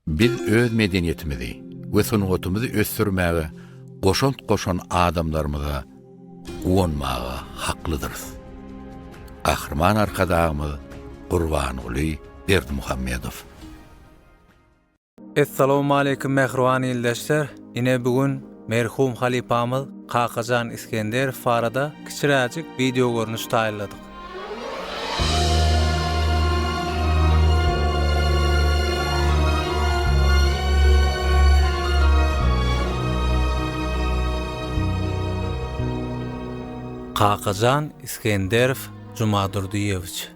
Biz öz medeniýetimizi we sungatymyzy ösdürmäge goşant goşan adamlarymyza guwanmaga haklydyrys. Gahryman Arkadagymyz Gurbanguly Berdimuhamedow. Essalawmaleýkim mähriban ildeşler! Ine bu gün merhum halypamyz Kakajan Isgenderow barada kiçiräjik wideogörnüş taýynladyk. Kakajan Isgenderow Jumadurdyýewiç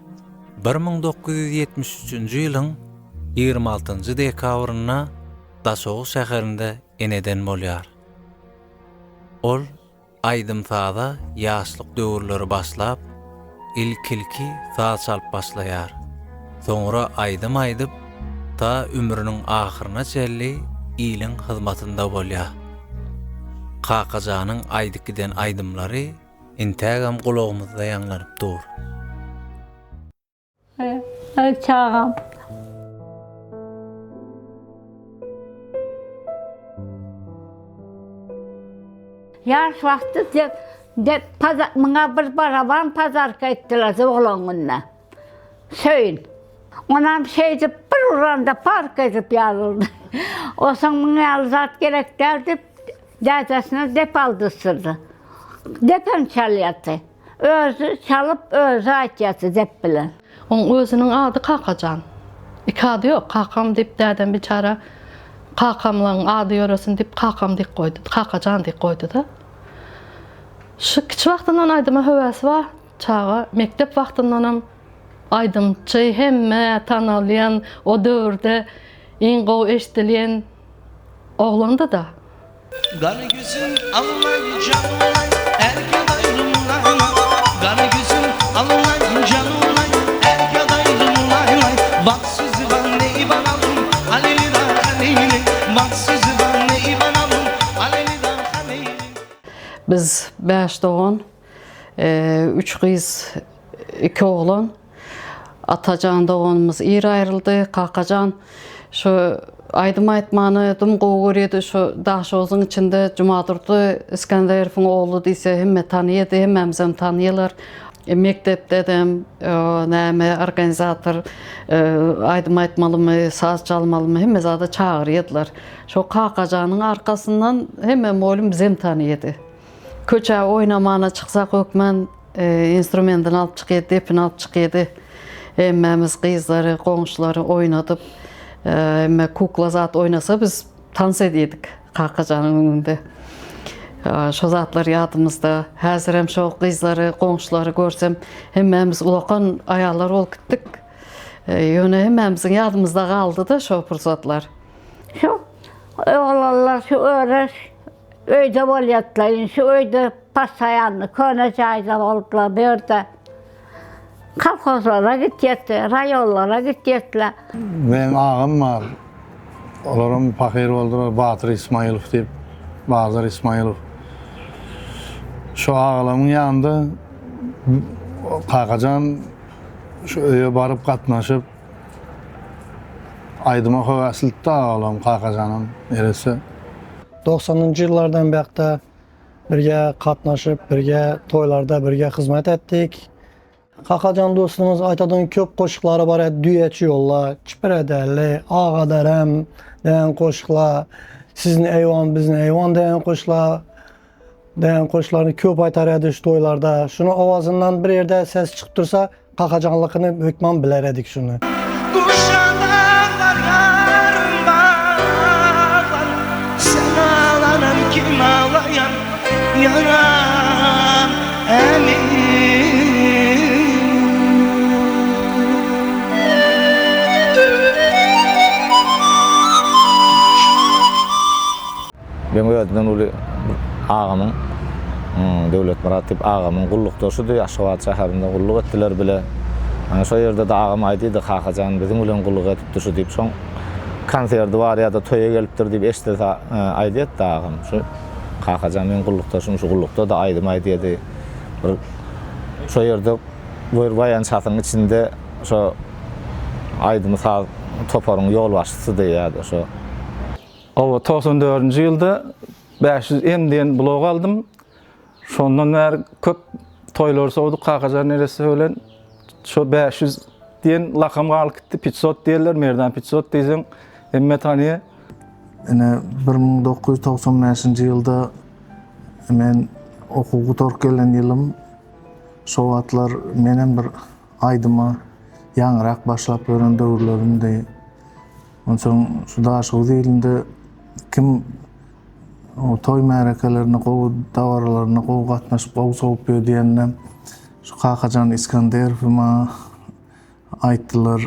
1973-nji ýylyň 26-njy dekabrynda Daşoguz şäherinde eneden bolýar. Ol Aýdym-saza ýaşlyk döwürleri başlap, ilk-ilki saz çalyp başlaýar. Soňra aýdym aýdyp, ta ömrüniň ahyryna çenli iliň hyzmatynda bolýar. Kakajanyň aýdyp giden aýdymlary intägem gulagymyzda ýaňlanyp dur. Ay çagam. Ýaş wagty de, de paza, muňa bir baraban pazarka etdiler doglan gününe. Söýün. Onam şeýdip bir uranda park edip ýazyldy. Osaň muň ýaly zat gerek däl diýip, dädesine dep aldyrtdyrdy. Depem çalýardy. Özi çalyp, özi aýtýardy dep bilen. Oň özüniň ady Kakajan. Iki ady ýok. Kakam diýip dädem biçara kakamlaň ady ýöresin diýip kakam diýip goýdy. Kakajan diýip goýdy-da. Şu kiçi wagtyndan aýdyma höwesi bar. Çaga mekdep wagtyndanam aýdymçy hemmä tanalýan o döwürde iň gowy eşidilýän oglandy-da. Gara gözüm almay canlay erke dayrım lay lay Gara gözüm almay canlay erke dayrım lay lay Bak sözü van ney banalım aleli da haleyli Bak sözü van ney banalım aleli da haleyli Biz bäş dogan, üç gyz, iki oglan. Atajan doganymyz ir aýryldy. Kakajan şu aýdym aýtmany dum gowy görýärdi. Şu Daşoguzyň içinde Jumadurdy Iskenderowyň ogly diýse hemme tanyýardy, hemmämizem tanyýarlar. Mekdepdedem näme organizator aýdym aýtmalymy, saz çalmalymy hemme zada çagyrýardylar. Şo Kakajanyň arkasyndan hemme mugallym bizem tanyýardy. Köçä oýnamana çyksak hökman instrumentini alyp çykýardy, depini alyp çykýardy. Hemmämiz gyzlary, goňşulary oýnadyp, hemme kukla zat oýnasa biz tans edýärdik Kakajanyň öňünde. Şo zatlar ýadymyzda. Häzirem şo gyzlary, goňşulary görsem, hemmämiz ulakan aýallar bolup gitdik. Ýöne hemmämiziň ýadymyzda galdy-da şo pursatlar. Şu oglanlar şu öreş Öýde bolýardylar. Indi şu öýde postoýanny köne jaýda boldular bu ýerde. Kolhozlara gitýärdi, raýonlara gitýärdiler. Meň agam bar. Olaram pahyr boldular, Batyr Ismaýylow diýip, Bazar Ismaýylow. Şo agalamyň ýanynda Kakajan şu öýe baryp gatnaşyp, Aýdyma höwäslilikde agalam Kakajanam neresse. Doksanynjy ýyllardan bäkde birge gatnaşyp, birge toýlarda birge hyzmat etdik. Kakajan dostumyz aýtadyň köp goşuklary bar edi, Düýeçi ýolla, Çipire däli, Aga derem diýen goşuklar, Siziň eýwan, biziň eýwan diýen goşuklar. Diýen goşuklaryny köp aýtar edi şu toýlarda. Şuny owazyndan bir ýerde ses çykyp dursa, Kakajanlykyny hökman biler edik şuny. Guşadan barýaryn baglar, Sen aglanan kim aglaýan, ýaran ämin. Meň özümden uly agamyň Döwletmyrat diýip agamyň gullukdaşydy, Aşgabat şäherinde gulluk etdiler bile. Ana şo ýerde-de agam aýdydy, Kakajan biziň bilen gulluk edipdi şu diýip, şoň konserdi bar ýa-da toýa gelipdir diýip eşidilse aýdýardy agam. Şu Kakajan meň gullukdaşym, şu gullukda-da aýdym aýdýardy. Bir şo ýerde bir baýançasynyň içinde şo. aýdym-saz toparyň ýolbaşçysydy ýa-da şo. Oba 94-nji ýylda 500 M diýen blog aldym. Şondan bäri köp toýlar sowduk Kakajan neresse bilen. Şo 500 diýen lakam galyp gitdi. Pitsot diýerler, Merdan Pitsot diýseň hemme tanyýar. Ine, 1995-nji ýylda men okuw gutaryp gelen ýylym. Şo wagtlar menem bir aýdyma ýaňyrak başlap ýören döwürlerimdi. Onsoň şu Daşoguz ilinde kim toý märekelerine gowy dabaralaryna gowy gatnaşyp gowy sowup ýör diýende şu Kakajan Iskanderowy maňa aýtdylar.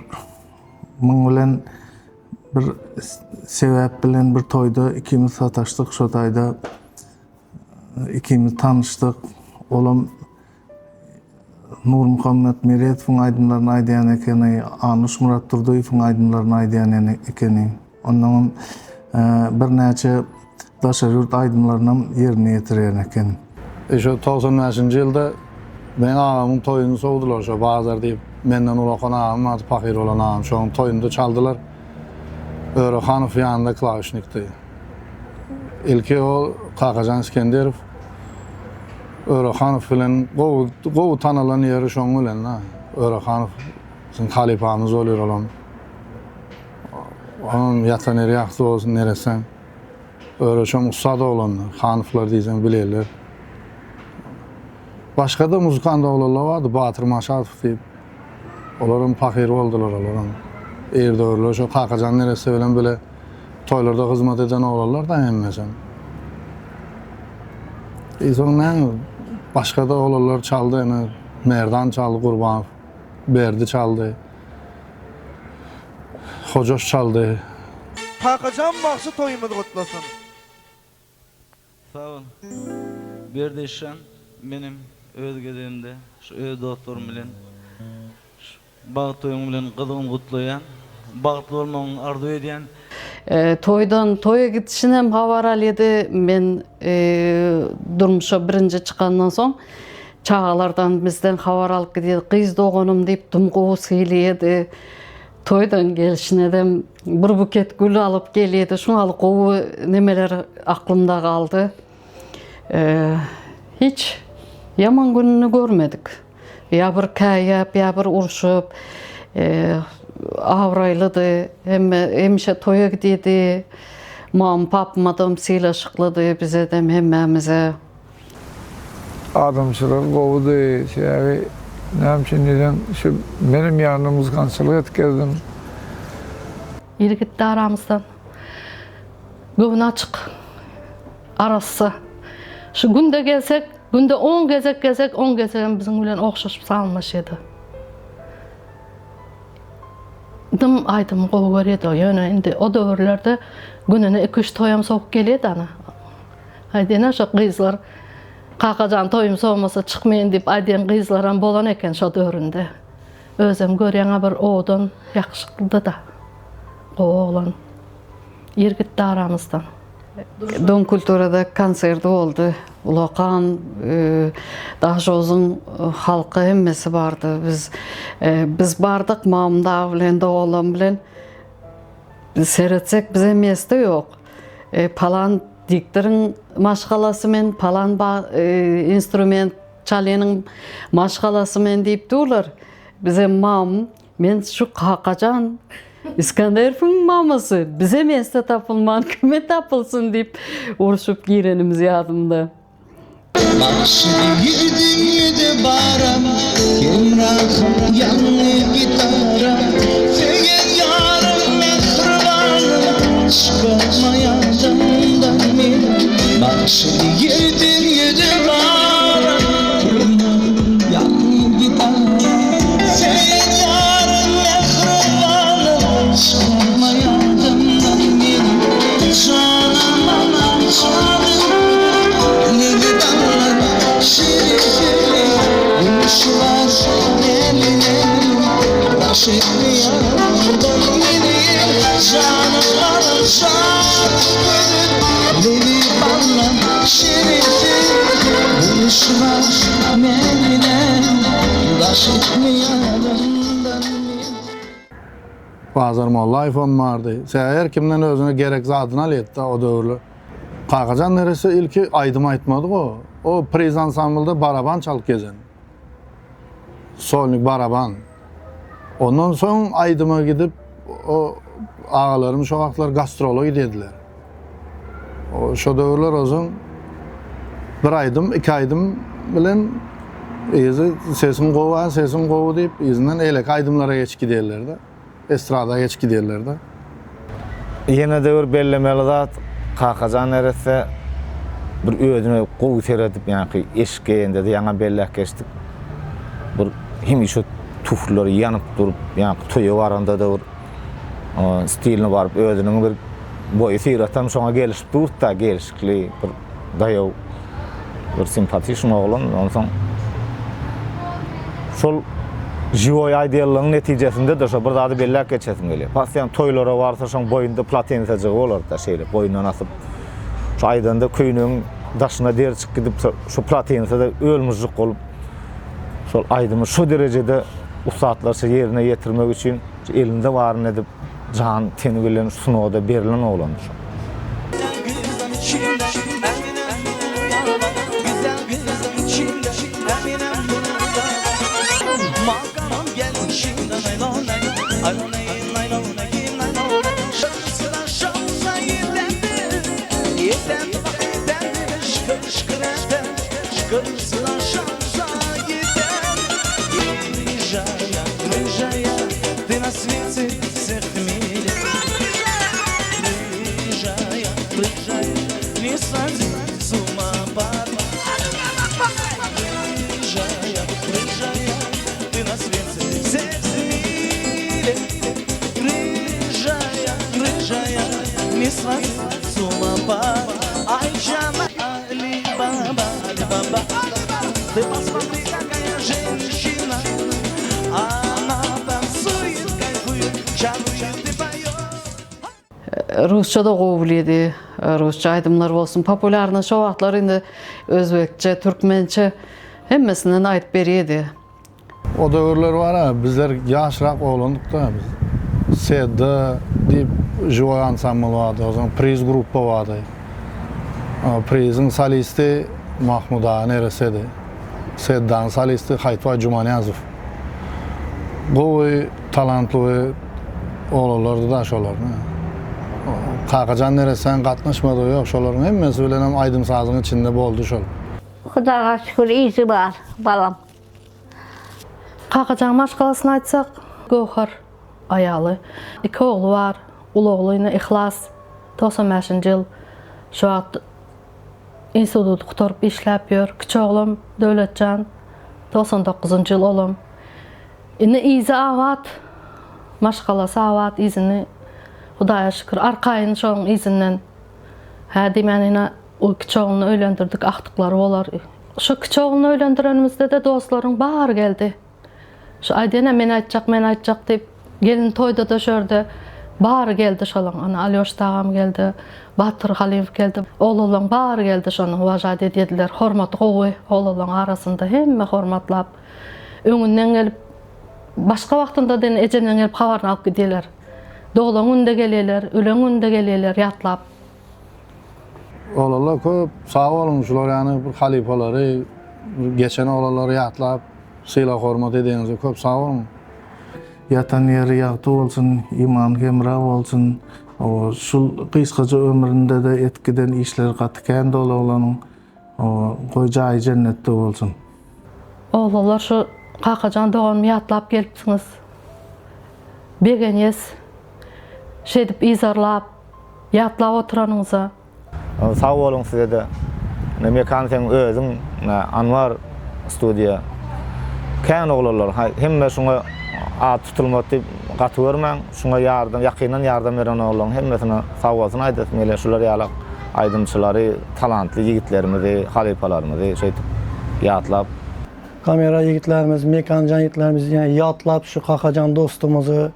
Muň bilen bir sebäp bilen bir toýda ikimiz sataşdyk şo taýda ikimiz tanyşdyk. Olam Nurmuhammet Meredowyň aýdymlaryny aýdýan ekeni, Anuş Myratdurdyýewiň aýdymlaryny aýdýan ekeni. Onnoňam birnäçe daşary ýurt aýdymlarynam ýerine ýetirýän eken. E şo 95-nji ýylda meň agamyň toýuny sowdular şo Bazar diýip menden ulakan agam bardy pahyr bolan agam şoň toýunda çaldylar. Öre Hanow ýanynda klawişnikdi. Ilki ol Kakajan Iskenderow Öre Hanow bilen gowy gowy tanalan ýeri şoň bilen da. Öre Hanow biziň halypamyz bolýar olam. Onuň ýatan ýeri ýagty bolsun neressäň. Öre şoň ussat oglandy. Hanowlar diýseň bilerler. Başga-da muzykant oglanlar bardy, Batyr Maşatow diýip. Olaram pahyr boldular olaram. Ir döwürler şo Kakajan neresse bilen bile toýlarda hyzmat eden oglanlar-da hemmesem. I soň näme başga-da oglanlar çaldy ene Merdan çaldy Gurbanow, Berdi çaldy. Hojaş çaldy. Kakajan bagşy toýumyzy gutlasyn. Sag bol. Berdi işan menem öz gezegimde şu öz dostlarym bilen şu bagt toýuň bilen gyzgyn gutlaýan. Bagtly bolmagyňy arzuw edýän. Toýdan toýa gidişinem habar alýdy. Men durmuşa birinji çykandan soň çagalardan bizden habar alyp gidýärdi. Gyz doganym diýip dum gowy sylaýardy. Toýdan gelşinedem bir buket gül alyp gelýärdi. Şuňaly gowy nemeler aklymda galdy. Hiç ýaman gününi görmedik. Ýa bir käýäp, ýa bir urşup, abraýlydy. Hemme hemişe toýa gidýärdi. Mam papmadam sylaşyklydy bizedem hemmämize. Adamçylygy gowudy, sebäbi näme üçin diýseň, şu menem ýanynda muzykantçylyk edip gezdim. Ir gitdi aramyzdan. Göwni açyk. Arassa. Şu günde gelsek, günde on gezek gelsek, on gezegem biziň bilen ogşaşyp salamlaşýardy. Dym aýdymy gowy görýärdi o. Ýöne indi o döwürlerde gününe iki-üç toýam sowup gelýärdi ana. Aýdýan-a şo gyzlar Kakajan toýum sowmasa çykmaýyn diýip aýdýan gyzlaram bolan eken şo döwründe. Özem görýäň-a bir owadan, ýakyşyklydy-da. Gowy oglan. Ir gitdi aramyzdan. Dom kulturada konserti boldy. Ulakan Daşoguzyň halky hemmesi bardy. Biz biz bardyk mamam dagy bilen doganlarym bilen. Seretsek bize mesta ýok. Palan diktoryň maşgalasy men, palan instrument çalynyň maşgalasy men diýip durlar. Bize mam, men şu Kakajan Iskanderowyň mamasy, bize mesta tapylman kime tapylsyn diýip urşup girenimiz ýadymda. Bagşy ýigidiň ýedi baram, Hemrahym ýaňy gitara. Söýen ýarym mähribanym, Çykarma ýadymdan meni. Bagşy ýigidiň ýedi baram, Hemrahym ýaňy gitara. Söýen ýarym mähribanym, Çykarma ýadymdan meni. Janaman janym. Bazar Mollaýewem bardy. Sebäbi her kimden özüne gerek zadyny alýardy-da o döwürler. Kakajan neresse ilki aýdym aýtmady go. O Priz ansamblda baraban çalyp gezen. Solnik baraban. Ondan soň aýdyma gidip o agalarym şo wagtlar gastrola gidýärdiler. O şo döwürler ozan bir aýdym, iki aýdym bilen yzy sesiň gowy, a sesiň gowy diýip yzyndan eýleki aýdymlara geçip gidýärler-de. Estrada geçip gidýärler-de. Ýene-de bir bellemeli zat, Kakajan neresse bir özüne gowy seredip, ýaňky eşik geýende-de ýaňam belläp geçdik. Bir hemişe tuflilary ýanyp durup, ýaňky toýa baranda-da bir stilini baryp özüniň bir boýy syratam şoňa gelişip durdy-da, gelşikli bir daýaw bir simpatişnyý oglan. Onsoň şol žiwoý aýdýanlygyň netijesinde-de şo bir zady belläp geçesim gelýär. Postoýan toýlara barsa şoň boýunda platensajygy bolardy-da şeýle boýundan asyp. Şo aýdanda köýnegiň daşyna der çykyp gidip şo platensa-da öl-myžžyk bolup şol aýdymy şo derejede ussatlarça ýerine ýetirmek üçin elinde baryny edip jan teni bilen sungata berlen oglandy şo. Rusça-da gowy bilýärdi. Rusça aýdymlar bolsun, populýarny şo wagtlar indi özbekçe, türkmençe hemmesinden aýdyp berýärdi. O döwürler bar-a, bizler ýaşrak oglandyk-da biz. Sedda diýip žiwoý ansambl bardy, onsoň Priz gruppa bardy. Priziň solisti Mahmud aga neresedi. Seddanyň solisti Haýtbaý Jumanyýazow. Gowy, talantly oglanlardy-da şolar. Kakajan neressäň gatnaşmadygy ýok, şolaryň hemmesi bilenem aýdym-sazyň içinde boldy şol. Hudaga şükür yzy bar balam. Kakajan maşgalasyny aýtsak, Göwher aýaly. Iki ogly bar. Uly ogly ine Yhlas 95-nji ýyl şu wagt instituty gutaryp işläp ýör. Kiçi oglam Döwletjan 99-njy ýyl olam. Indi yzy abat, maşgalasy abat, yzyny Hudaýa şükür arkaýyn şoň yzyndan. Hä diýmän ine Ol kiçi ogluny öýlendirdik, agtyklary bolar. Şo kiçi ogluny öýlendirenimizde-de dostlaryň bary geldi. Şu aýdýan-a men aýtjak, men aýtjak diýip, gelin toýda-da şo ýerde bary geldi şolaň. Ana, Alýoş dagam geldi, Batyr Halymow geldi. Oglanlaryň bary geldi şony uwažat edýediler. Hormaty gowy oglanlaryň arasynda hemme hormatlap. Öňünden gelip, başga wagtynda-da indi ejemden gelip habaryny alyp gidýärler. Doglan günde gelýärler, ölen günde gelýärler ýatlap. Oglanlar köp sag boluň şular ýaly bir halypalary geçen oglanlary ýatlap sylag hormat edeniňize köp sag boluň. Ýatan ýeri ýagty bolsun, imany hemra bolsun. Şul gysgaja ömründe-de etip giden işleri gaty kändi ol oglanyň. Goý jaýy jennetde bolsun. Oglanlar şu Kakajan doganymy ýatlap gelipsiňiz. Begenýes. Şeýdip yzarlap. Ýatlap oturanyňyza. Sag boluň sizede. Ine Mekan seň özüň ine Anwar studiýa. Kän oglanlar hemme şuňa at tutulmaz diýip gaty görmäň. Şuňa ýardam ýakyndan ýardam beren oglanlaryň hemmesine sag bolsun aýdasym gelýär. Şular ýaly aýdymçylary, talantly ýigitlerimizi, halypalarymyzy şeýdip ýatlap. Kamera ýigitlerimiz, Mekanjan ýigitlerimiz ýene ýatlap şu Kakajan dostumyzy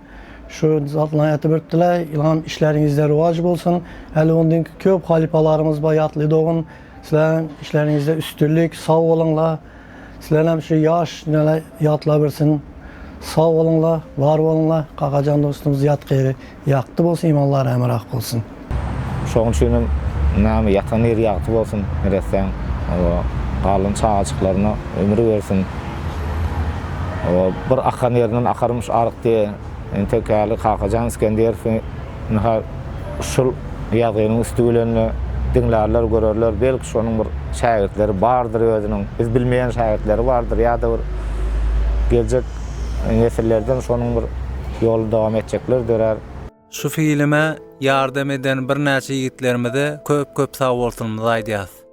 Şu zatlaryny aýtyp beripdiler. Ylham işleriňizde rowaç bolsun. Häli ondan köp halypalarymyz bar ýatly dogan. Sizleriň işleriňizde üstünlik, sag boluňlar. Sizler hem şu ýaş neler ýatlabersin. Sag boluňlar, bar boluňlar, Kakajan dostumyz ýatgy ýeri ýagty bolsun, imanlary hemrah bolsun. Şoň üçinem näme ýatan ýeri ýagty bolsun neressäň. Oba galan çagajyklaryna ömür bersin. Oba bir akan ýerinden akarmyş aryk diýe. Entek häli Kakajan Iskenderowy ynha şul ýazgynyň üsti bilen-de diňlärler, görerler. Belki şonuň bir şägirtleri bardyr özüniň. Biz bilmeýän şägirtleri bardyr ýa-da bir geljek nesillerden şonuň bir ýoluny dowam etjekler dörär. Şu filme ýardam eden birnäçe ýigitlerimize köp köp sagbolsunymyzy aýdýas.